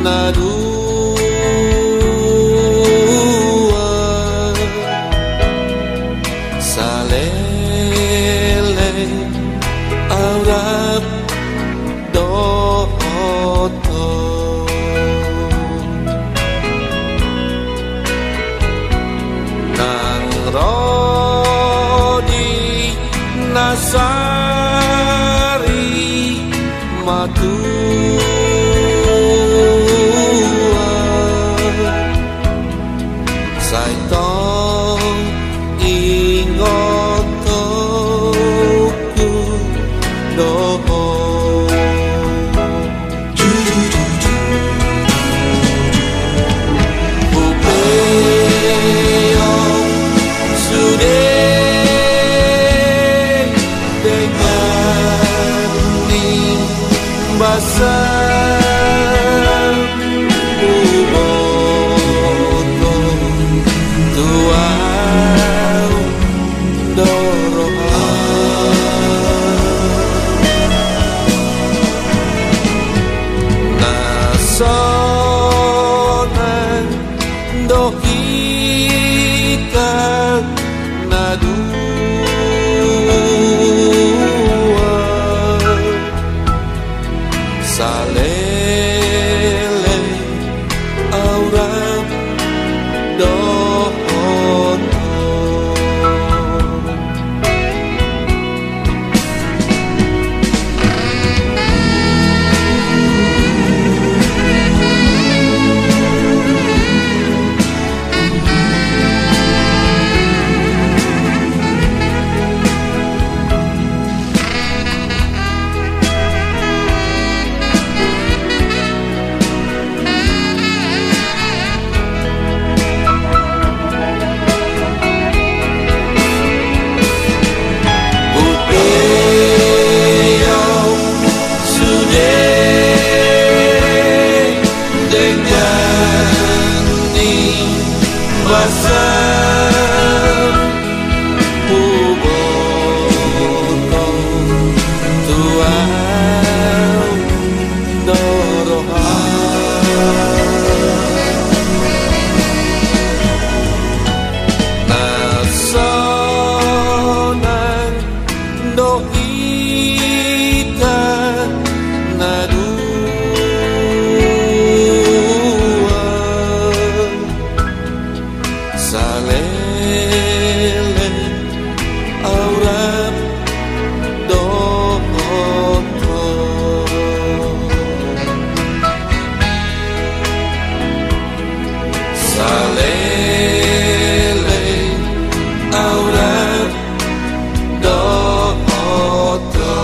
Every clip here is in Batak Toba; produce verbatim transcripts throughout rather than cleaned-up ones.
na dua, saleleng au rap dohot ho. Nang ro di na sari matua, sai tong ingotonku do ho. Hupeop sude dengan ni basa huboto tu au do roha. Na sonang do hita na dua, saleleng au rap dohot ho. Hupeop sude dengan ni basa huboto tu au do roha. Na sonang do hita na dua, saleleng au rap dohot ho. Saleleng au rap dohot ho.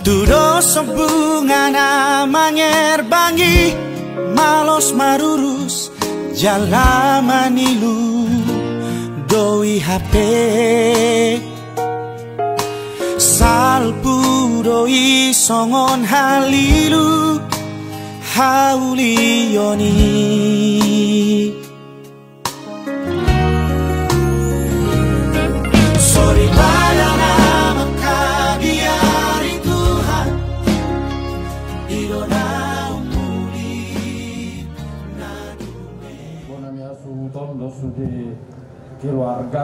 Tudos sombungan na mangerbangi, malos marurus jala manilu do i hape. Salpu do i songon halilu haulion i. Soripada na mangkabiari Tuhan, i do na umuli na dumenggan. Bona ni hasuhuton do sude keluarga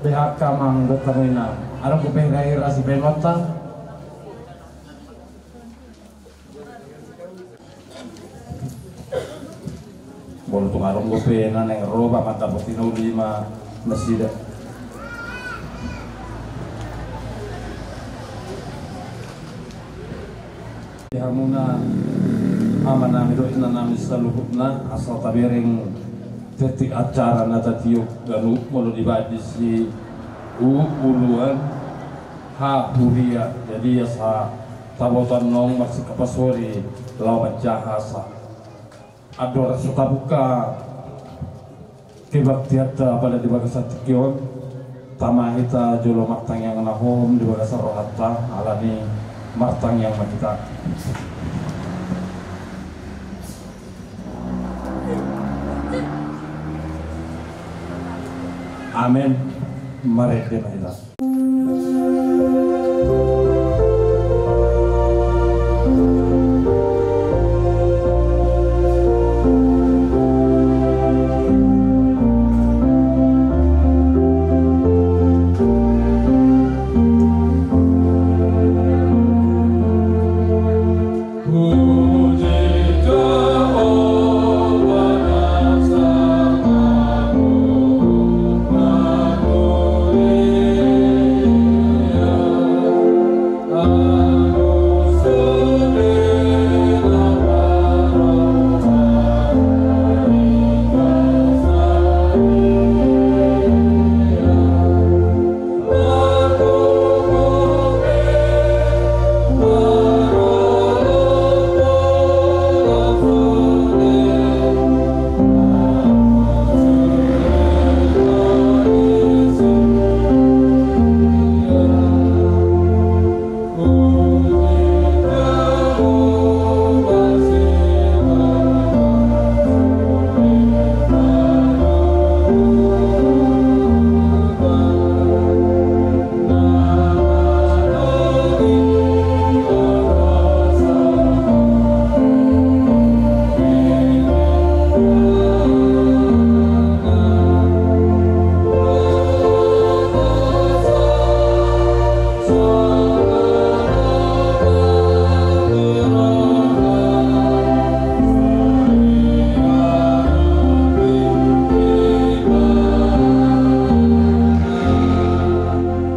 B H K Manggo Tanina. Adong dope hira-hira sibahenonta? Molo tung adong dope na naeng ro, ba mantap, pasti na uli ma nasida. Di hamuna amanami dohot inanami saluhutna, asa tabereng tingki acara na tatiop ganup, molo dibaen disi u-, uluan. Ha huria, jadi asa taboto annon marsingkop pasori laho manjaha asa andorang so tabuka kebaktianta pada di bagasan tingki on, tama hita jolo martangiang na hohom di bagasan rohanta, alani martangiang ma hita. Amen. Marende ma hita.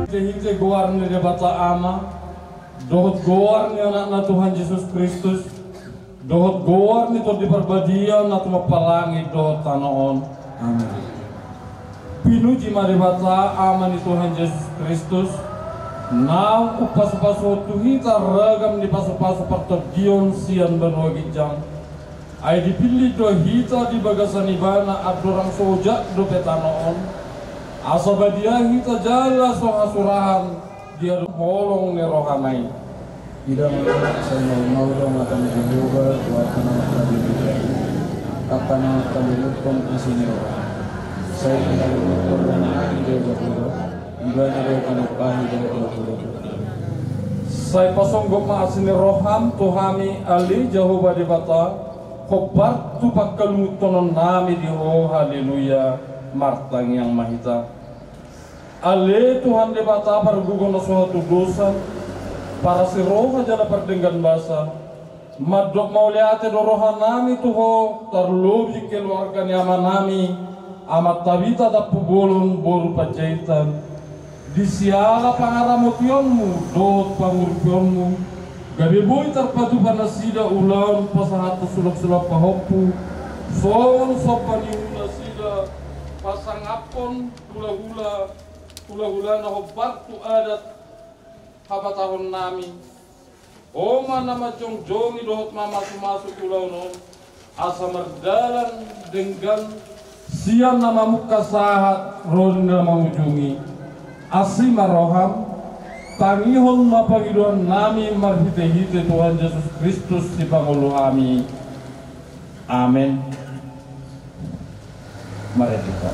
Hite-hite goar ni Debata Ama, dohot goar ni Anakna Tuhan Jesus Kristus, dohot goar ni Tondi Parbadia na tumompa langit dohot tano on. Amen. Pinuji ma Debata Ama ni Tuhan Jesus Kristus, naung umpasupasuhon tu hita ragam ni pasupasu partondion sian banua ginjang. Ai dipillit do hita di bagasan Ibana andorang so ojak dope tano on, asa badia hita jala so hasurahan di adop holong ni rohana i. Ida ma, sai maol-maol do mata ni Jahowa tu angka na mangkalinga i, angka na mangkalumuthon asi ni roha. Sai mangalumuthon rohana i Jahowa, Ibana do panumpahi dohot lomo. Sai pasonggop ma asi ni roham tu hami ale Jahowa Debata, hombar tu pangkalumuthononnami di Ho. Haleluya. Martangiang ma hita. Ale Tuhan Debata pargogo na so hatudosan, parasi roha jala pardenggan basa, mandok mauliate do rohanami tu Ho, tarlobi keluarga ni amanami, Amanta Bita Tampubolon boru Panjaitan. Di siala pangaramotionmu dohot pangurupionmu, gabe boi tarpatupa nasida ulaon pasahathon sulang-sulang pahompu, songon somba ni ula nasida pasangaphon hula-hula, hula-hula na hombar tu adat habatahonnami. Ho ma na manjongjongi dohot mamasu-masu tu ulaon on, asa mardalan denggan sian na mamungka sahat ro di na mangujungi. Asi ma roham, tangihon ma pangidoannami marhite-hite Tuhan Jesus Kristus Sipangolu hami. Amen. Mari kita.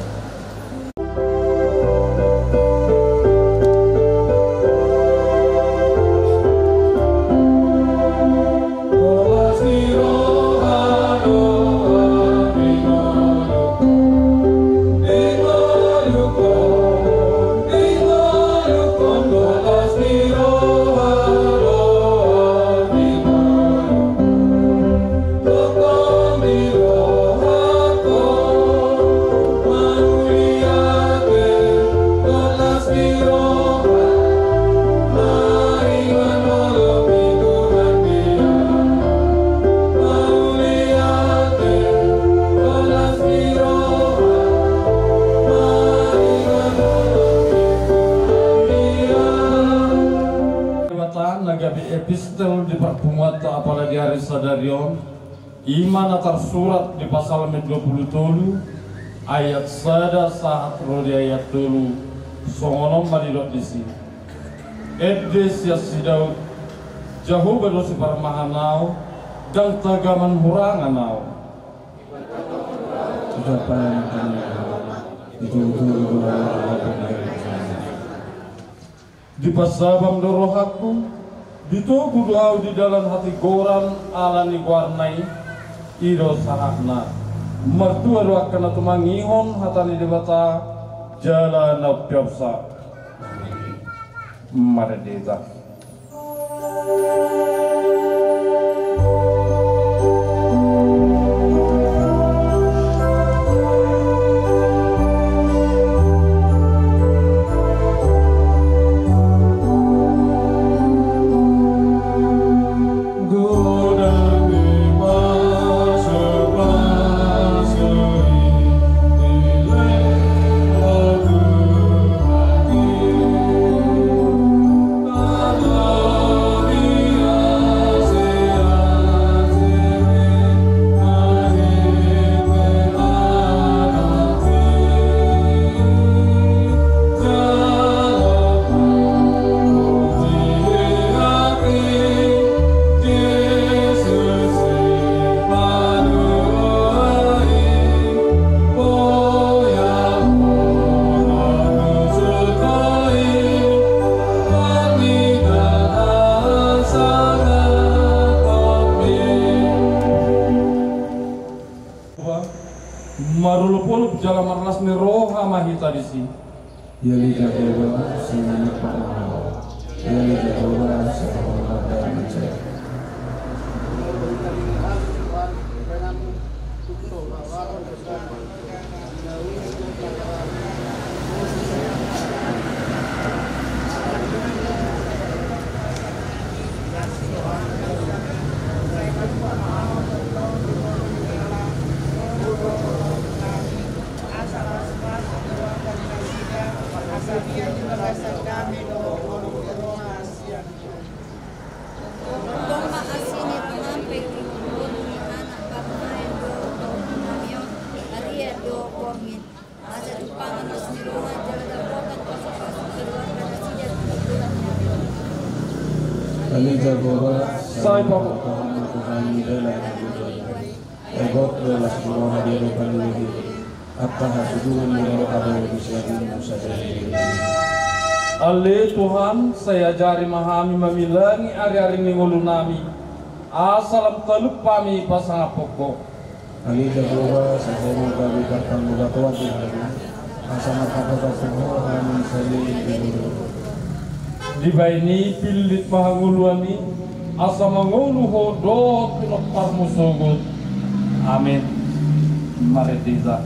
Gabe epistel di parpunguanta apala di ari sadari on, i ma na tarsurat di Psalmen dua pulu tolu, ayat sada sahat ro di ayat tolu, songon on ma didok disi. Ende sian si Daud, Jahowa do siparmahan ahu, ndang tagaman hurangan ahu. Ucapan kami, itu betul. Dipasabam do rohangku, ditogu do ahu di dalan hatigoran ala ni goarna i, i do sahatna. Martua do angka na tumangihon hata ni Debata, jala na umpeopsa. Marende hita. Marolopolop jala marlas ni roha ma hita disi. Ia ni Jahowa, sangap ma ahu. Ia ni Jahowa, sangap ma ahu. Domba asi ni Tuhan pe di ngolu ni anak bangsa do, do namion, arian do borngin. Asa tumpangan mas ni rumah, jala dapotan pasu-pasu keluarga nasida di bulan ni. Kami jago. Sai pamu. Tuhan, Tuhan, Tuhan. Egot do las ni roha di adopan ni Debata. Angka hasuduhan ni roha do di siamun sadari. Ale Tuhan, sai ajari ma hami mamilangi ari-ari ni ngolunami, asa lam talup hami pasangaphon Ho. Ale Jahowa, sai Ho ma gabe parpangulatuan di hami, asa marhaposan tu Ho hami saleleng ni ngolu. Dibahen i pillit ma hangoluan i, asa mangolu Ho dohot pinomparmu sogot. Amen. Marende hita.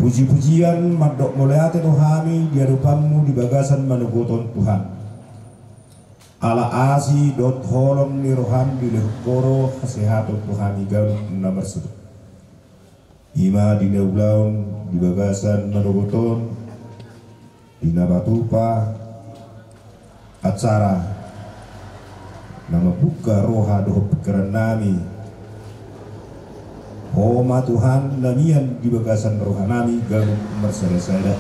Puji-pujian mandok mauliate do hami di adopanmu di bagasan manogot on, Tuhan. Ala asi dohot holong ni roham dilehon Ho do hasehaton tu hami ganup na marsaor. I ma di na ulaon di bagasan manogot on, di na patupa acara na mambuka roha dohot pingkiran nami. Ho ma Tuhan na mian di bagasan roha nami ganup marsada-sada.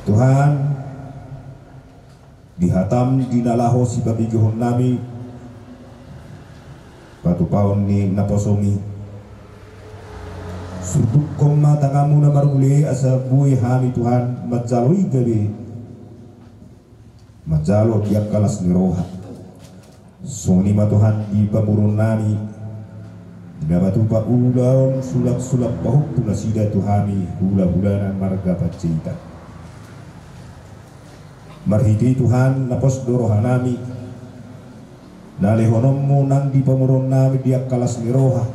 Tuhan, di hatam di na laho sipabegehon nami patupaon ni naposom i, surdukhon ma tanganmu na marmule asa boi hami Tuhan manjalo i gabe manjalo di angka las ni roha. Songon i ma Tuhan di pamoruon nami, di na patupa ulaon sulang-sulang pahompu nasida tu hami hula-hulana marga Panjaitan. Marhite i Tuhan na pos do roha nami, na lehononmu nang di pamoruon nami di angka las ni roha,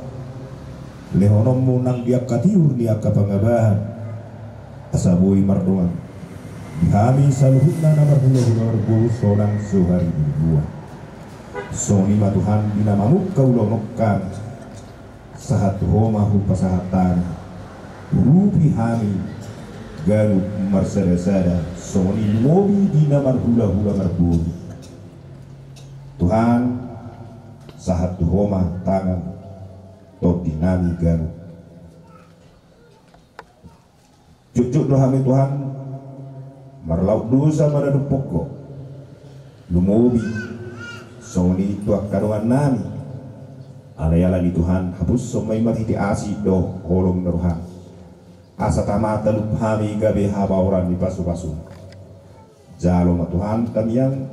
lehononmu nang di angka tiur ni angka pangabahan, asa boi mardongan di hami saluhutna na marhula-hula marboru sonang so hariburuan. Songon i ma Tuhan di na mamungka ulaon on kan, sahat tu Ho ma hupasahat tangan, urupi hami ganup marsada-sada songon i lumobi di na marhula-hula marboru. Tuhan, sahat tu Ho ma tangan tondi nami ganup. Jotjot do hami Tuhan marlaok dosa maradophon Ho, lumobi songon i tu angka dongan nami. Alai ala ni Tuhan hapuson ma i marhite asi dohot holong ni roham, asa tama talup hami gabe habaoran ni pasu-pasu. Jalo ma Tuhan tamiang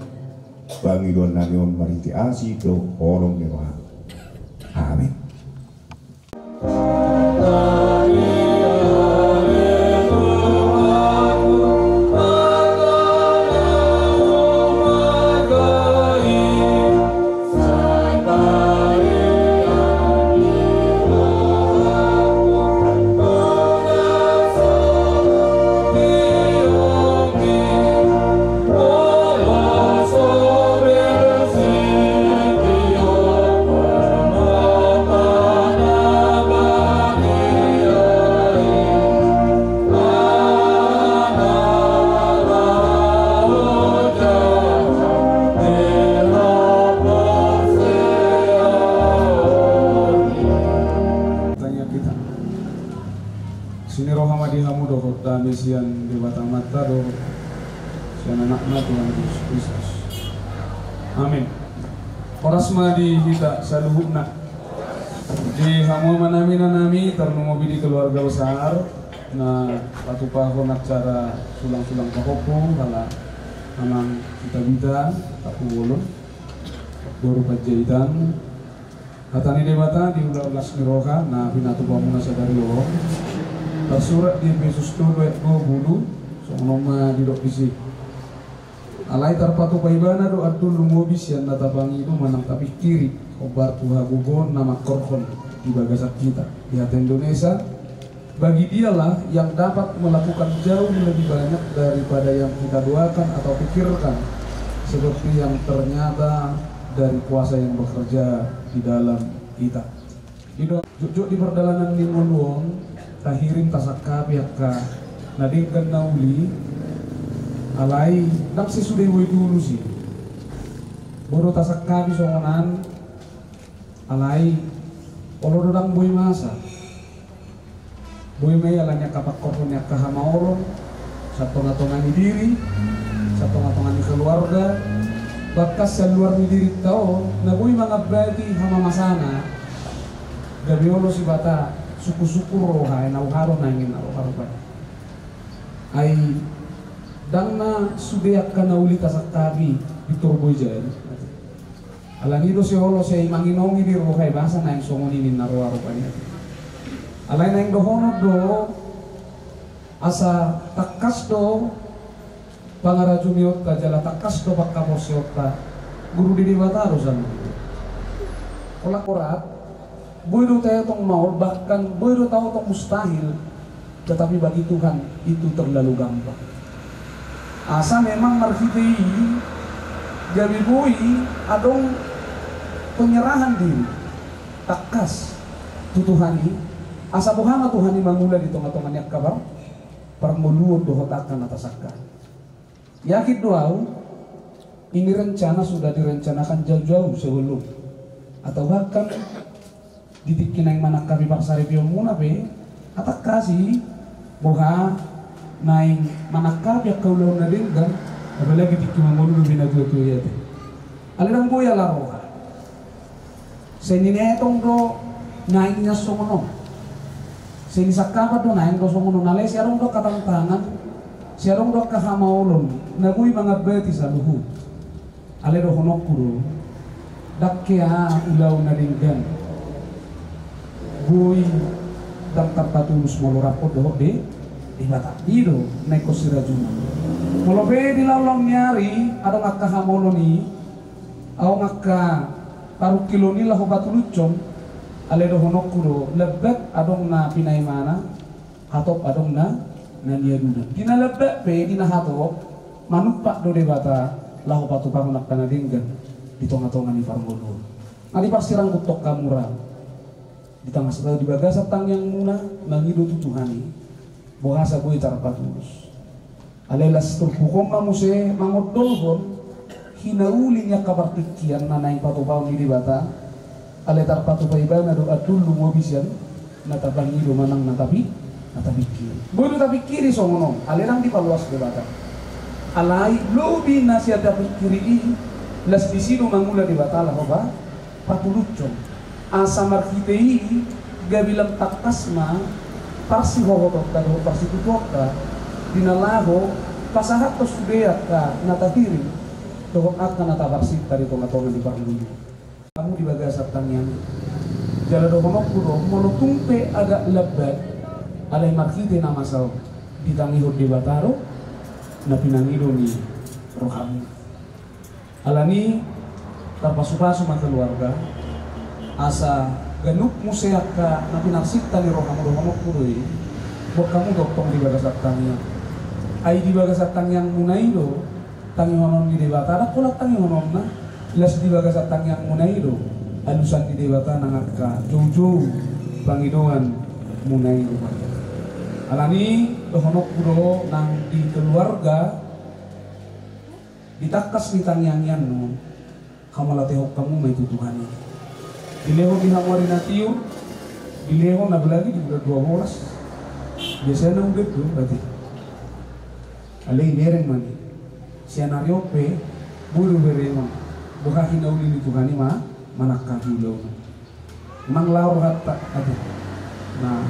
pangidoan nami on marhite asi dohot holong ni roham. Amin. Tanya kita. Asi ni roha ma di hamu dohot dame sian Debata Amanta dohot sian Anakna Tuhan Jesus Kristus. Amin. Horas ma di hita saluhutna. Di hamu amanami, inanami, tarlumobi di keluarga besar na patupahon acara sulang-sulang pahompu, ala Amang Sitabita Tampubolon, boru Panjaitan. Hata ni Debata di ulaon las ni roha na pinatupamuna sadari on, tarsurat di Epesus tolu ayat dua pulu, songon on ma didok disi. Alai tarpatupa ibana do andul lumobi sian na tapangido manang tapingkiri, hombar tu hagogoon na mangkorhon di bagasan hita. Di hata Indonesia, bagi dialah yang dapat melakukan jauh lebih banyak daripada yang kita doakan atau pikirkan, seperti yang ternyata dari kuasa yang bekerja di dalam kita. Ido, jotjot di pardalanan ni ngolu on, tahirim tasangkapi angka na denggan na uli, alai ndang sesude boi tulus i. Boi do tasangkapi songon an, alai olo do ndang boi masa. Boi ma i ala ni angka pangkorhon ni angka hamaolon, sian tonga-tonga ni diri, sian tonga-tonga ni keluarga, bahkan sian luar ni dirinta on, na boi mangambati hamamasana, gabe olo sipata sungkun-sungkun roha, ai na huhalo nangkin na roha rupani. Ai ndang na sude angka na uli tasangkapi, pintor boi jadi. Alani do sai olo sai manginongi di roha i basa naeng songon i ninna roha rupani. Alai naeng dohonon do asa tangkas do pangarajumionta jala tangkas do panghaporseaonta guru di Debata do sandiri. Holan borat, boi do taetong maol, bahkan boi do taetong mustahil. Tetapi bagi Tuhan itu terlalu gampang. Asa memang marhite i Gabe boi adong penyerahan diri tangkas tu Tuhan i, asa boha ma Tuhan i mangula di tonga-tonga ni angka par-, parngoluon dohot angka na tasangka. Yakin do au, ini rencana sudah direncanakan jauh-jauh sebelum, atau bahkan di tingki naeng manangkapi parsaripeonmuna pe, atangkas i boha naeng manangkapi angka ulaon na denggan, apalagi tingki mangolu dope natua-tua i ate. Alai ndang boi ala roha. Sai nietong do naeng nian songon on. Sai nisangkapan do naeng do songon on. Alai sai adong do angka tantangan, sai adong do angka hamaolon na boi mangambati saluhut. Alai dohononku do, ndang hea ulaon na denggan boi ndang tarpatulus molo rap dohot Debata. I do na ingkon sirajuna. Molo pe di laon-laon ni ari adong angka hamaolon i, adong angka parungkilon i laho patulushon, alai dohononku do, lambat adong na pinaimana, hatop adong na, na niaduna. Di na lambat pe, di na hatop, manumpak do Debata laho patupahon angka na denggan di tonga-tonga ni parngoluon. Na diparsirangkuthon hamu ra di tangasa, di bagasan tangiangmuna, mangido tu Tuhan i, boasa boi tarpatulus. Alai las turpuk on ma muse mangondolhon hinauli ni angka partingkian na naeng patupaon ni Debata. Alai tarpatupa ibana do andul lumobi sian na tapangido manang na tapi-, na tapingkiri. Boi do tapingkiri songon on, alai ndang dipaluas Debata. Alai lobi na sian tapingkiri i, las disi do mangula Debata laho pa-, patulushon. Asa marhite i gabe lam tangkas ma parsihohotonta dohot parsitutuonta di na laho pasahathon sude angka na tahirim dohot angka na taparsinta di tonga-tonga ni parngoluon. Hamu di bagasan tangiang i. Jala dohononku do, molo tung pe agak lambat, alai marhite na masa on ditangihon Debata do na pinangido ni rohamu. Alani, tarpasupasu ma keluarga, asa ganup muse angka na pinarsinta ni rohamu dohononku do i, boan hamu tongtong di bagasan tangiang. Ai di bagasan tangiangmuna i do tangihonon ni Debata, ndang holan tangihononna, las di bagasan tangiangmuna i do alusan ni Debata nang angka joujou pangidoanmuna i do. Alani, dohononku do nang di keluarga, di tangkas ni tangiangian on, hamauliatehon hamu ma i tu Tuhan i. Dilehon di hamu ari na tiur, dilehon apalagi di bulan dua belas. Biasana udan do berarti. Alai bereng ma ni. Sian ari on pe, boi do bereng on. Boha hinauli ni Tuhan i ma, manangkapi ulaon on. Manang laho rohanta, aduh. Nah,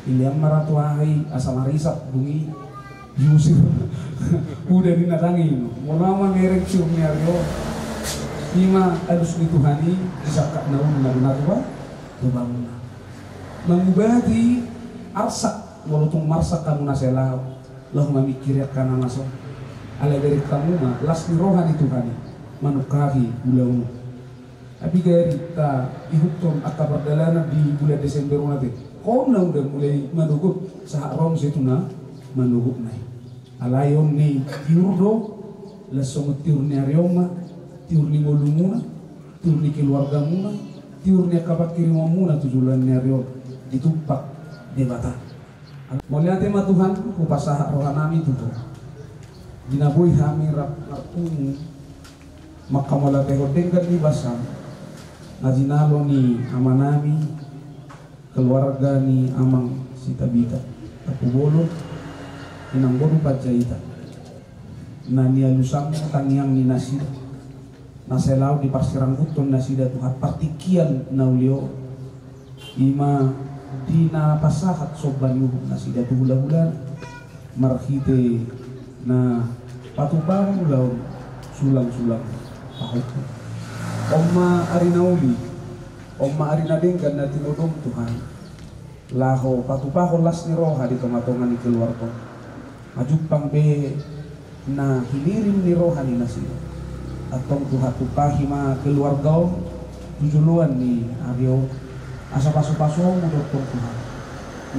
ilean ma ra tu aha i, asa marisap dung i diusir udan i na tangi. Molo mangereng tiur ni ari on, i ma alus ni Tuhan i, disangkap na uli na guna tu ba, tu bangunan. Mangubati arsak, molo tung marsak hamu na sai laho, laho mamingkiri angka na masa on. Alai bereng hamu ma las ni roha ni Tuhan i manungkapi ulaon on. Tapi gari ta ihuthon angka pardalanan di bulan Desember on ate. Hona udan mulai manogot sahat ro muse tu na manogotna i. Alai on ni tiur do, las songon tiur ni ari on ma, tiur ni ngolumuna, tiur ni keluargamuna, tiur ni angka pangkirimonmuna tu joloan ni ari on ditumpak Debata. Mauliate ma Tuhan, hupasahat rohanami tu Ho. Di na boi hami rap marpungu manghamauliatehon denggan ni basam na jinalo ni amanami, keluarga ni Amang Sitabita Tampubolon, Inang Boru Panjaitan. Na nialusan tangiang ni nasida, na sai laho diparsirangkuthon nasida Tuhan partingkian na uli on, i ma di na pasahat somba ni uhum nasida tu hulahulana, marhite na patupahon ulaon sulangsulang pahompu. On ma ari na uli, on ma ari na denggan na tinodom Tuhan, laho patupahon las ni roha di tongatonga ni keluarga on. Majumpang be na hinirim ni roha ni nasida. Antong Tuhan, tumpahi ma keluarga on tu joloan ni ari on. Asa pasupasu-pasumu do antong Tuhan,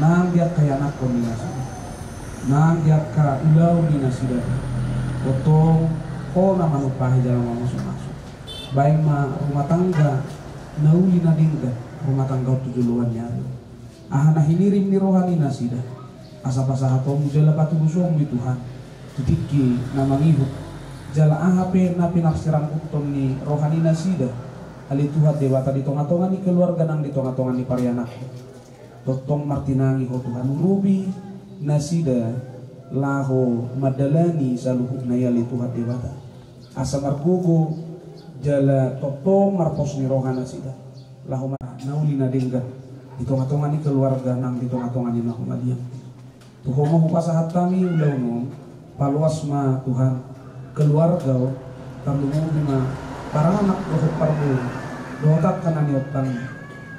nang di angka ianakhon ni nasida, nang di angka ulaon ni nasida. Antong Ho na manumpahi jala mamasumasu. Baen ma rumah tangga na uli na denggan, rumah tangga on tu joloan ni ari on. Aha na hinirim ni roha ni nasida, asa pasahatonmu jala patulushonmu i Tuhan tu tingki na mangihut, jala aha pe na pinarsiranggutton ni roha ni nasida, ale Tuhan Debata, di tongatonga ni keluarga nang di tongatonga ni parianakhon. Tongtong martinangi Ho Tuhan, urupi nasida laho mandalani saluhutna i, ale Tuhan Debata, asa margogo jala tongtong marpos ni roha nasida laho ma-, na uli na denggan di tongatonga ni keluarga nang di tongatonga ni na humaliang. Tu Ho ma hupasahat hami ulaon on. Paloas ma Tuhan keluarga on, tarlumobi ma paranak dohot parboru dohot angka na niontang,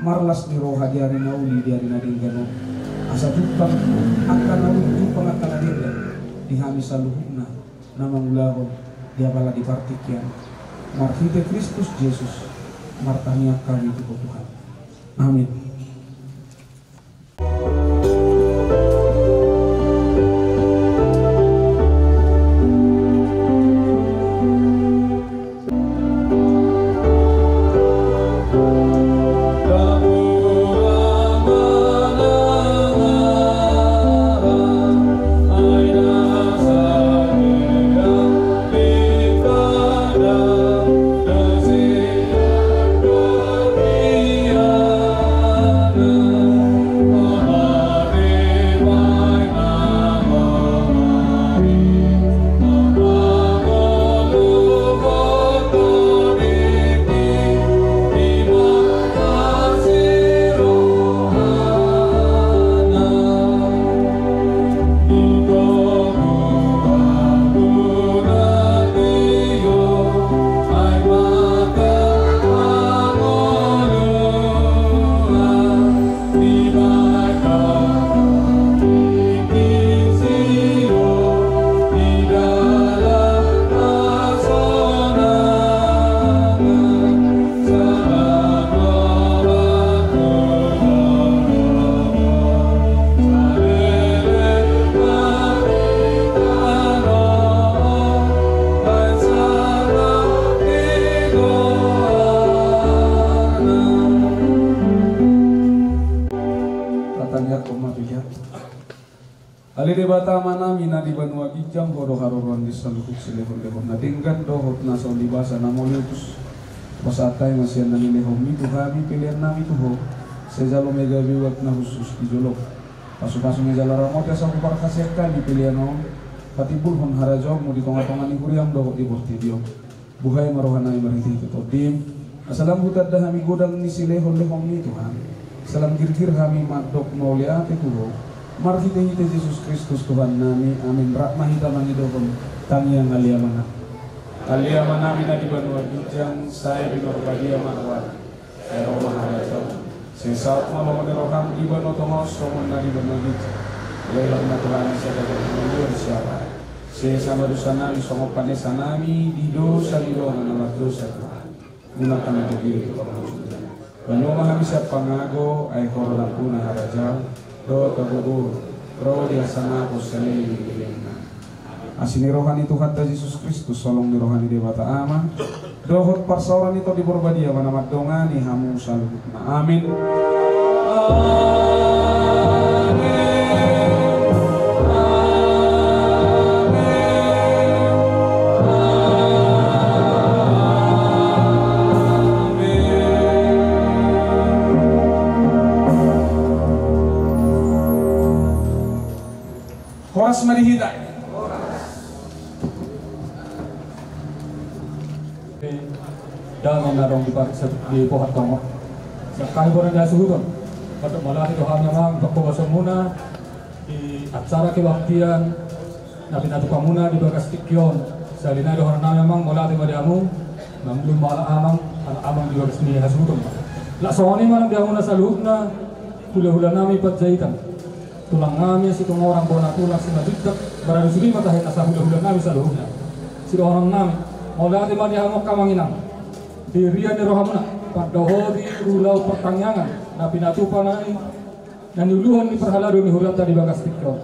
marlas ni roha di ari na uli, di ari na denggan on, asa jumpang angka na uli, jumpang angka na denggan di hami saluhutna na mangulahon di apala di partingkian. Marhite Kristus Jesus martangiang hami tu Ho Tuhan. Amin. Tangianghon ma tudia. Ale Debata Amanami na di banua ginjang, Ho do haroroan ni saluhut silehonlehon na denggan dohot na saulibasa na mauliutus. Hupasahat hami ma sian na nilehonMi tu hami peleannami tu Ho. Sai jalo ma i gabe uap na hushus di jolom. Pasupasu ma i jala ramoti asa huparhaseang hami pelean on patimbulhon harajaonMu di tongatonga ni huriaM dohot di portibi on. Buhai ma rohanami marhitehite TondiM, asa lam hutanda hami godang ni silehonlehonMi Tuhan, asa lam girgir hami mandok mauliate tu Ho. Marhitehite Jesus Kristus Tuhannami, amin. Rap ma hita mangidohon tangiang. Ale Amanami, ale Amanami na di banua ginjang, sai pinarbadia ma goarMu. Sai ro ma harajaonMu. Sai saut ma lomo ni rohaM di banua tonga on songon na di banua ginjang. Lehon ma tu hami sadari on hangoluan siapari. Sesa ma dosanami songon panesanami di dosa ni dongan na mardosa tu hami. Unang hami togihon tu pangunjunan. Panuo ma hami sian pangago, ai Ho do nampuna harajaon dohot hagogoon ro di hasangapon saleleng ni lelengna. Asi ni roha ni Tuhanta Jesus Kristus, holong ni roha ni Debata Ama, dohot parsaoran ni Tondi Porbadia ma na mandongani hamu saluhutna. Amin. Amin. Amin. Horas ma di hita. Dame na adong di par-, di pohon tongon. Sian hami bona ni hasuhuton. Mandok mauliate do hami Amang, panghobasanmuna di acara kebaktian na pinatupamuna di bagas tingki on. Sahali nai dohononnami Amang, mauliate ma di hamu. Namulu ma halak Amang, halak Amang di bagas ni hasuhuton. Laos songon i ma nang di hamuna saluhutna, hulahulanami Panjaitan. Tulangnami Situmorang, bona tulang Simanjuntak, barani sude ma tahe nasa hulahulanami saluhutna. Sidohononnami, mauliate ma di hamu angka Amang Inang. Di rian ni rohamuna, pandohoti ulaon partangiangan na pinatupa nai, na niuluhon ni parhalado ni hurianta di bagas tingki on.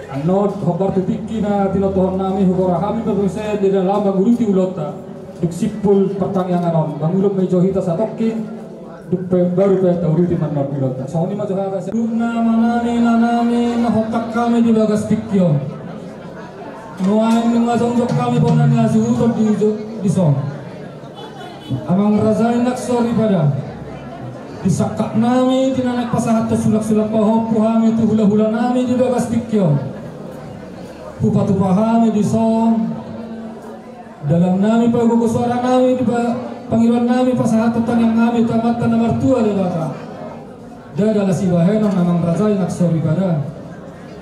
Annon hombar tu tingki na tinotohon nami, hugora hami ma muse di dalam mangurupi ulaonta. Dung simpul partangiangan on, mangulon ma jo hita satongkin. Dung pe baru pe taurupi ma annon ulaonta. Songon i ma jo hata. Saluhutna amanami, inanami na hontang hami di bagas tingki on. Nuaeng nunga jongjong hami bona ni hasuhuton di jo-, dison. Amang raja, inang soripada. Di sangkap nami di na naeng pasahathon sulak-sulak pahompu hami tu hula-hula nami di bagas tingki on. Hupatupa hami dison dalan nami, pagogo suara nami di pa-, pangidoan nami, pasahathon tangiang nami tu Amanta na martua Debata. Ndada las ibahenon, amang raja, inang soripada.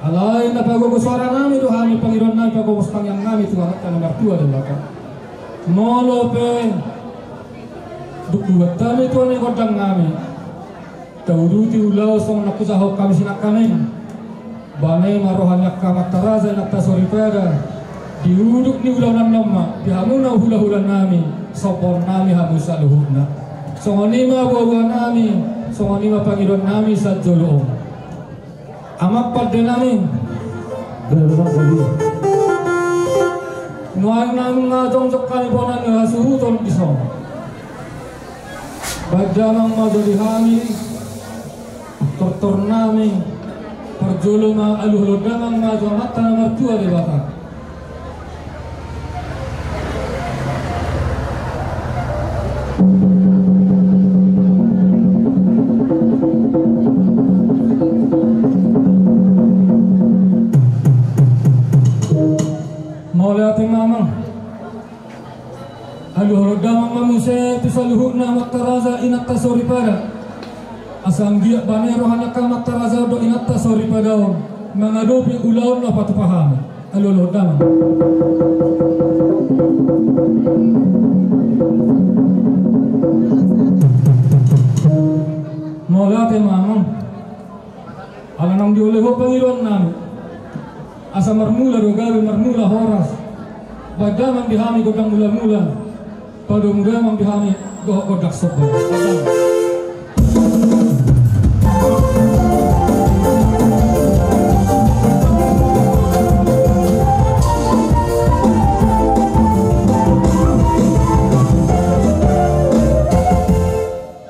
Alai na pagogo suara nami do hami, pangidoan nami, pagogo tangiang nami tu Amanta na martua Debata. Molo pe dung hubuat hami tua ni gondang nami, tauduti ulaon songon na hujahahon hami sinangkaning. Bane ma roha ni angka amanta raja, inanta soripada. Di udut ni ulaon annon ma di hamuna hula-hula nami, somba nami hamu saluhutna. Songon i ma boa-boa nami, songon i ma pangidoan nami sian jolo on. Amang pande nami. Nuaeng nunga jongjong hami bona ni hasuhuton dison. Baen damang ma jo di hami tortor nami. Parjolo ma alualuhon damang ma jo Amanta na martua Debata. Mauliate ma amang. Alualuhon damang ma muse tu saluhutna amanta raja, inanta soripada. Asa anggiat bane roha ni angka amanta raja dohot inanta soripada on mangadopi ulaon na hupatupa hami. Alualuhon damang. Mauliate ma amang. Ala naung dioloi ho pangidoan nami, asa marmula do gabe, marmula horas. Baen damang di hami gondang mula-mula. Padomu damang di hami dohot gondang somba.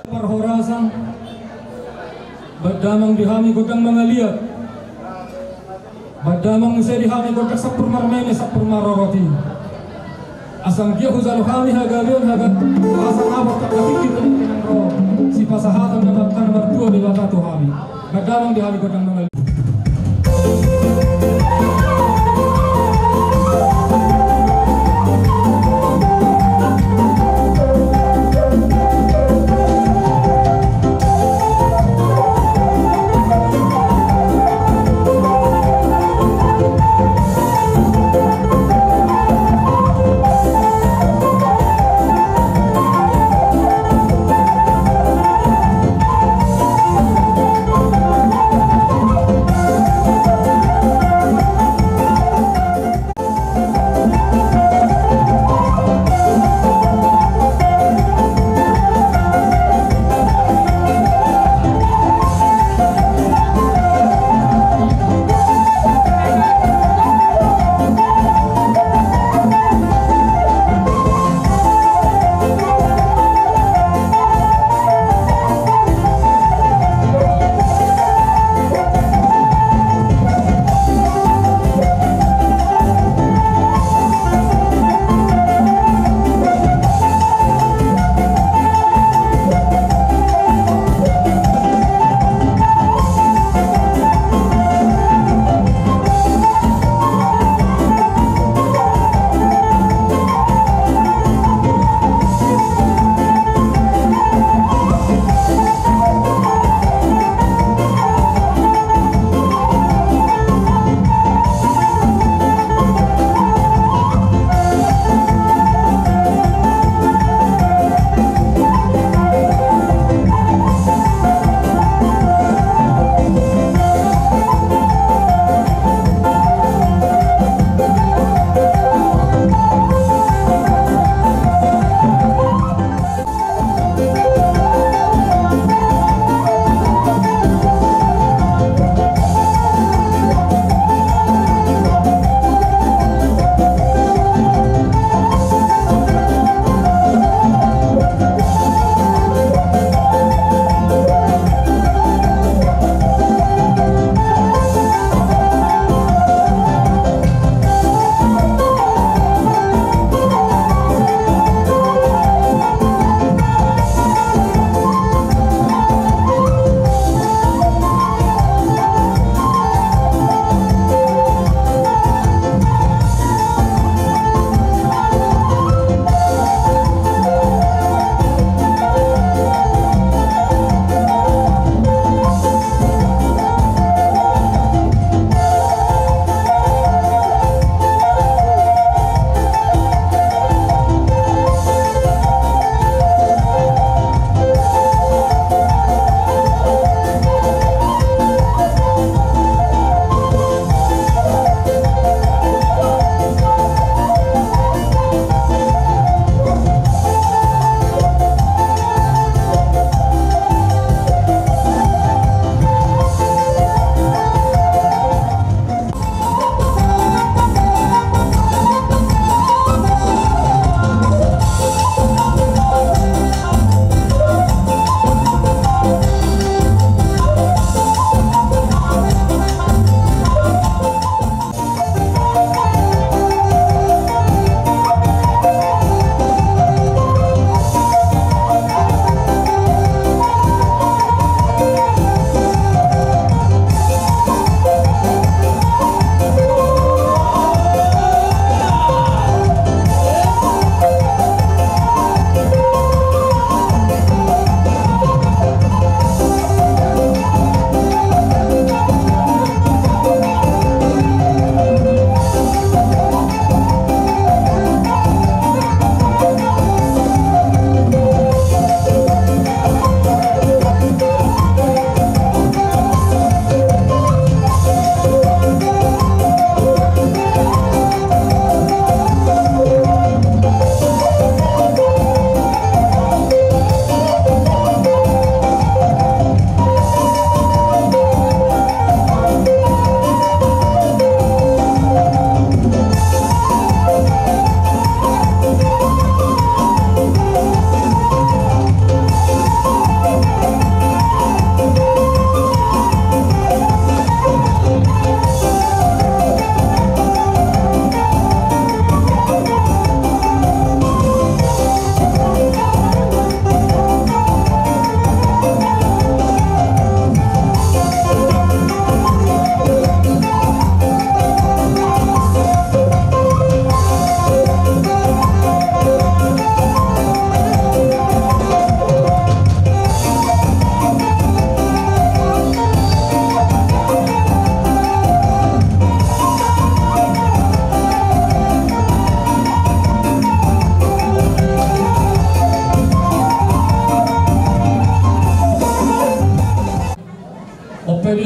Parhorasan. Baen damang di hami gondang mangaliat. Baen damang muse di hami gondang sampur marmeme, sampur marorot i. Asa anggiat hujalo hami hagabeon, hagabeon, asa ngapar tangga tingki tu nang ro sipasahaton ni Amanta na martua Debata tu hami. Baen damang di hami gondang mangaliat.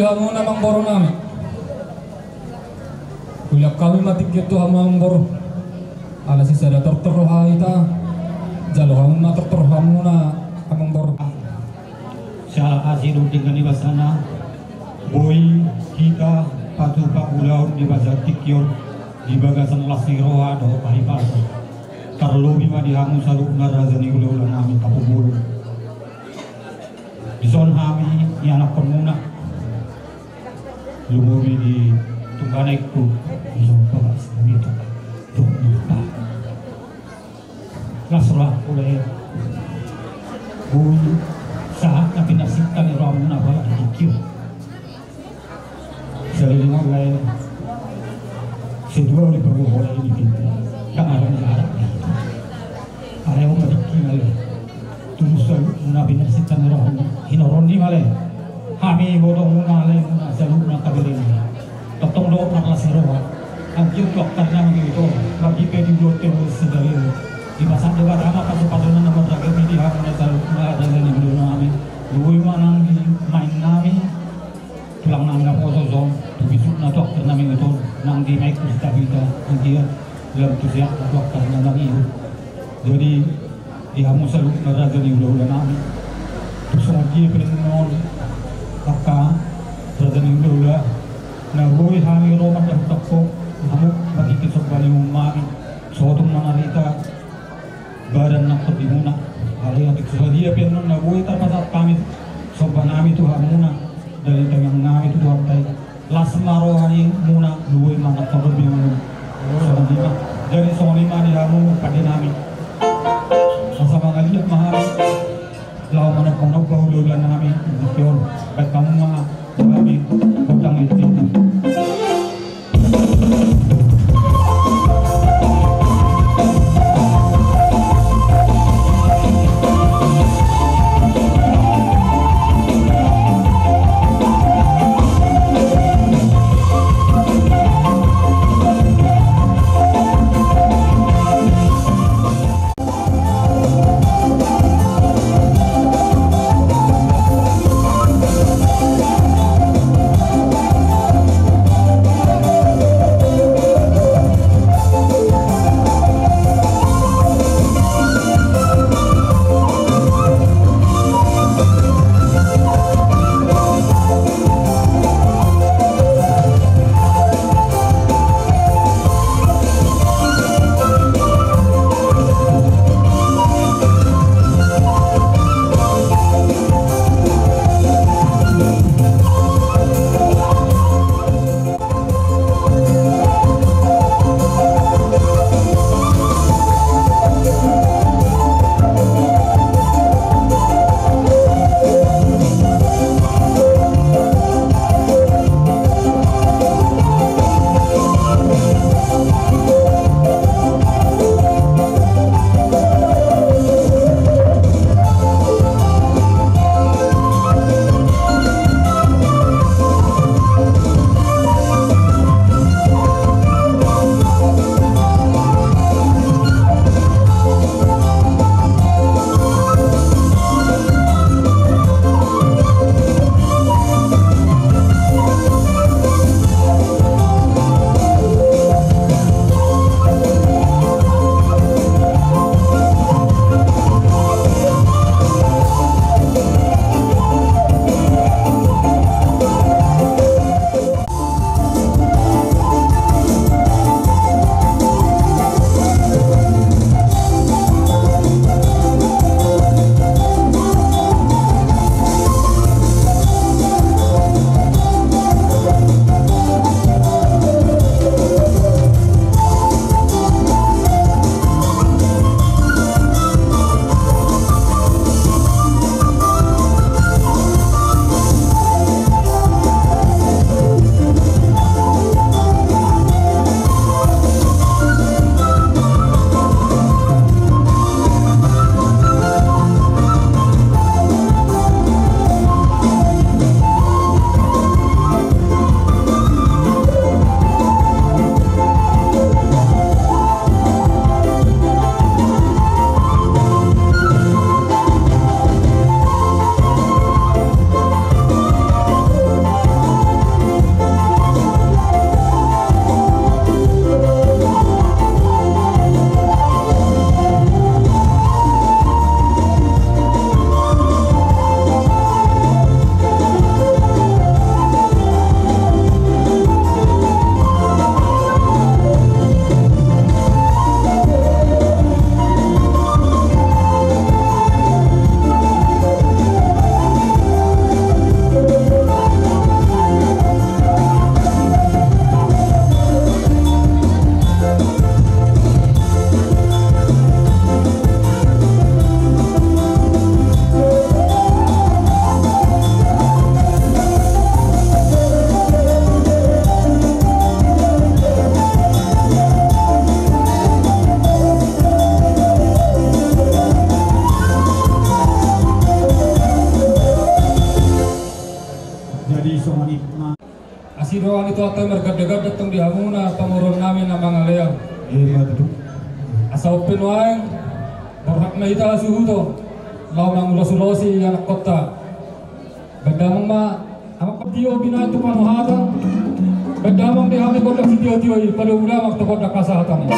Hamuna amangboru nami. Hulehon hami ma tingki on tu hamu amangboru. Ala sisada tortor roha hita. Jalo hamu ma tortor hamuna amangboru. Siala asi do denggan ni basana. Boi hita patupa ulaon di bagasan tingki on, di bagasan las ni roha dohot paripason. Tarlobi ma di hamu saluhutna raja ni hulahula nami Tampubolon. Dison hami ianakhonmuna. Lumobi di tung banaengku, dison bagas nami tu. Las rohangku lae. Boi sahat na pinarsinta ni rohamuna apala di tingki on. Saleleng on lae, sai dua uli pagogo lae di pintu. Dang arang ni arak. Alai on ma tingki lae. Tulus saluhutna pinarsinta ni rohamuna. Hinorhon ni ma lae. Hami ibotomuna lae, muna saluhutna taberengna. Tongtong do marlas ni roha. Anggiat tu angka na mangihut on, marhite di ulaon tebo sadari on, dipasahat Debata ma pasu-pasuNa na marragam i di hamuna saluhutna raja ni hulahula nami. Boi ma nang di maen nami, tulang nami naposo on, tu bisukna tu angka na mangihut on, nang di maengku si Tabita, anggiat lam tu sehat tu angka na mangihut. Jadi, di hamu saluhutna raja ni hulahula nami. Tung songon dia pe annon, angka raja ni hulahula, na boi hami ro mandapothon hamu, marhite somba ni uhum nami, sotung mangarita badan na tondimuna. Alai atik sadia pe annon na boi tarpasahat hami somba nami tu hamuna, dalihan tangiang nami tu Tuhanta i. Las ma roha ni muna, boi ma na tondimuna. Songon i ma. Jadi songon i ma di hamu pande nami. Asa mangaliat ma hami. Laho manomba-nomba hulahula nami. Di tingki on. Baen hamu ma hami. Hutang di tingki. Sidoan i tu hata marganda-ganda tong di hamuna pamoruon nami na mangalean. Ima tutu. Asa on pe nuaeng, borhat ma hita hasuhuton, laho mangulos-ulosi anakkonta. Baen damang ma, amang patio binaen tu panuhatan. Baen damang di hami gondang sitio-tio i, padomu damang tu gondang hasahatan i.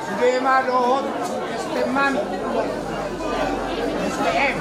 Sude ma dohot S T M an. S T M.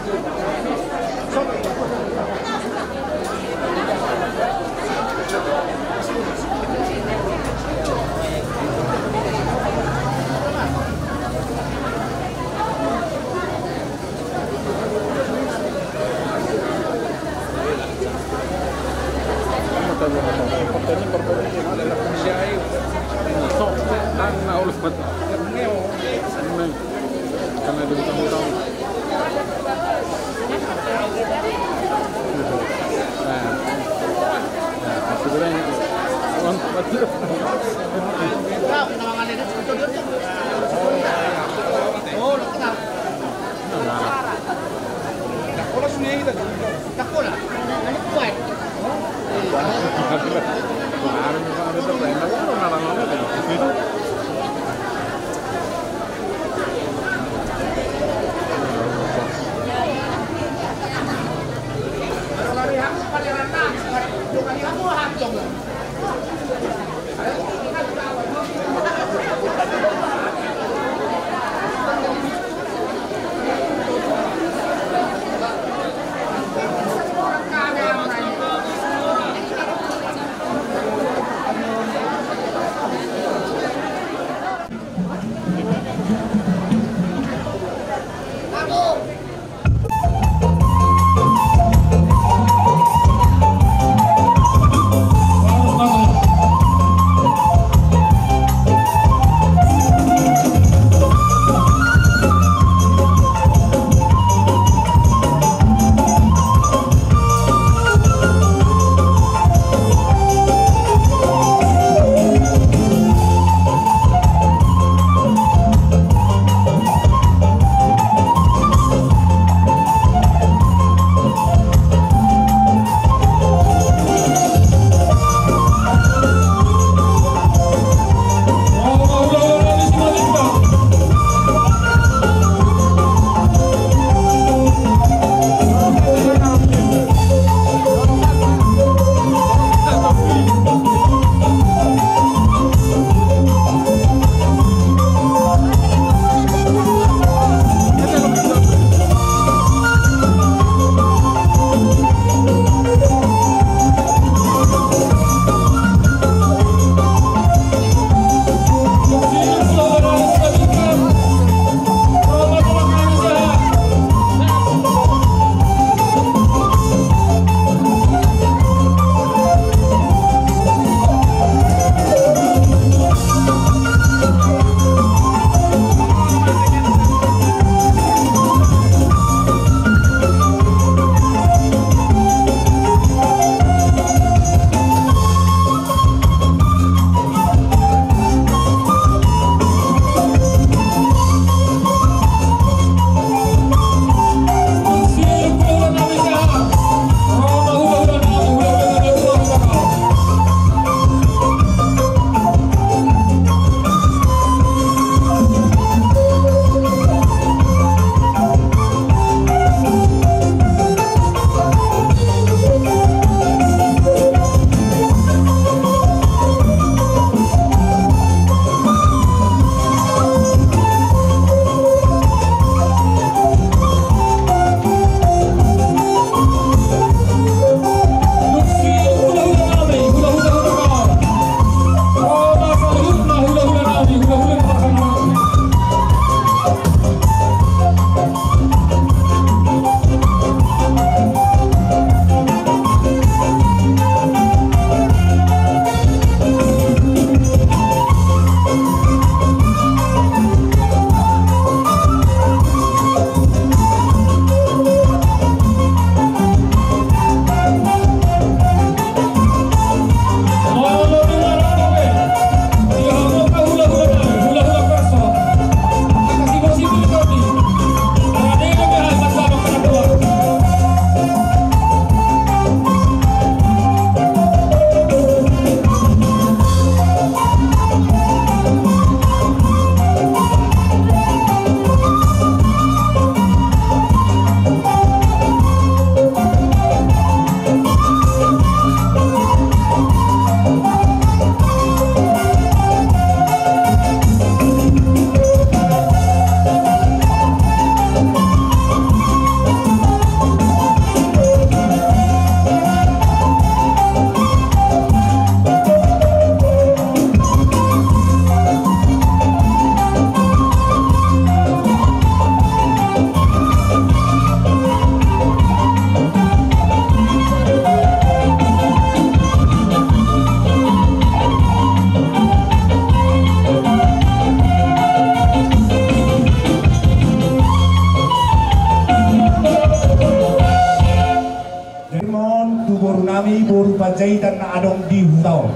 On tu boru nami, boru Panjaitan na adong di huta on.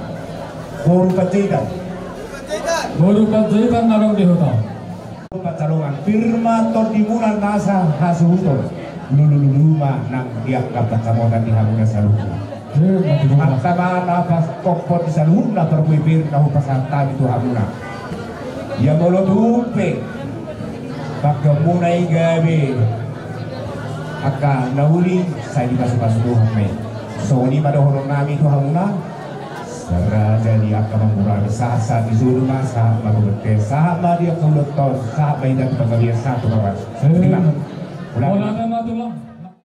Boru Panjaitan. Boru Panjaitan na adong di huta on. Pansalongan, pir ma tondimuna nasa hasuhuton. Lulululu ma nang di angka pansamotan di hamuna saluhutna. Angka ma na pastoppon di saluhutna parbue pir na hupasahat hami tu hamuna. Ia molo tung pe pangkeonmuna i gabe angka na uli, sai dipasupasu Tuhan ma i. Songon i ma dohonon nami tu hamuna. Saraja di angka mangurami, sahat-sahat di solu ma, sahat ma tu bontean, sahat ma di angka ulaonta on, sahat ma hita tu panggabean, sahat tu parhorasan. Songon i ma. Mauliate ma tulang.